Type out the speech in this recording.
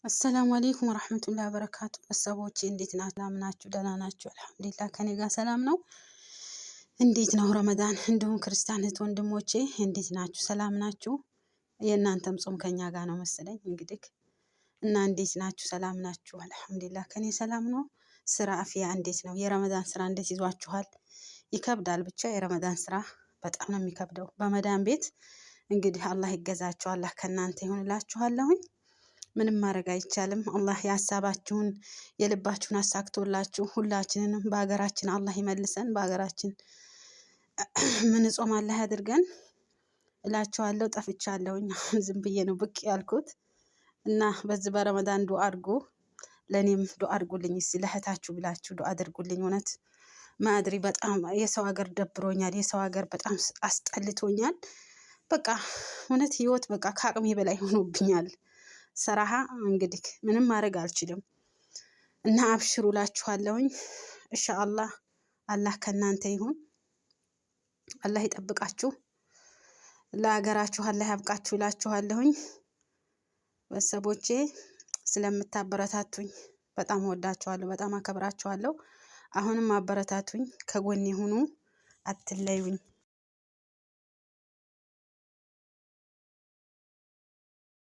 السلام عليكم ورحمة الله وبركاته። ቤተሰቦቼ እንዴት ናችሁ? ሰላም ናችሁ? ደህና ናችሁ? الحمد لله ከኔ ጋር ሰላም ነው። እንዴት ነው ረመዳን? እንዲሁም ክርስቲያን እህት ወንድሞቼ እንዴት ናችሁ? ሰላም ናችሁ? የእናንተም ጾም ከኛ ጋር ነው መሰለኝ እንግዲህ እና እንዴት ናችሁ? ሰላም ናችሁ? الحمد لله ከኔ ሰላም ነው። ስራ አፍያ እንዴት ነው? የረመዳን ስራ እንዴት ይዟችኋል? ይከብዳል። ብቻ የረመዳን ስራ በጣም ነው የሚከብደው። በመዳን ቤት እንግዲህ አላህ ይገዛችሁ፣ አላህ ከእናንተ ይሁንላችኋለሁኝ። ምንም ማድረግ አይቻልም። አላህ የሀሳባችሁን የልባችሁን አሳክቶላችሁ ሁላችንንም በሀገራችን አላህ ይመልሰን። በሀገራችን ምንጾም አላህ ያድርገን እላችኋለሁ። ጠፍቻለሁኝ። አሁን ዝም ብዬ ነው ብቅ ያልኩት እና በዚህ በረመዳን ዱአ አድርጉ፣ ለእኔም ዱአ አድርጉልኝ። እስኪ ለእህታችሁ ብላችሁ ዱአ አድርጉልኝ። እውነት ማድሪ በጣም የሰው ሀገር ደብሮኛል። የሰው ሀገር በጣም አስጠልቶኛል። በቃ እውነት ህይወት በቃ ከአቅሜ በላይ ሆኖብኛል። ሰራሃ እንግዲህ ምንም ማድረግ አልችልም እና አብሽሩ እላችኋለሁኝ። ኢንሻአላህ አላህ ከእናንተ ይሁን። አላህ ይጠብቃችሁ፣ ለሀገራችሁ አላህ ያብቃችሁ እላችኋለሁኝ። ቤተሰቦቼ ስለምታበረታቱኝ በጣም እወዳችኋለሁ፣ በጣም አከብራችኋለሁ። አሁንም አበረታቱኝ፣ ከጎኔ ሁኑ፣ አትለዩኝ።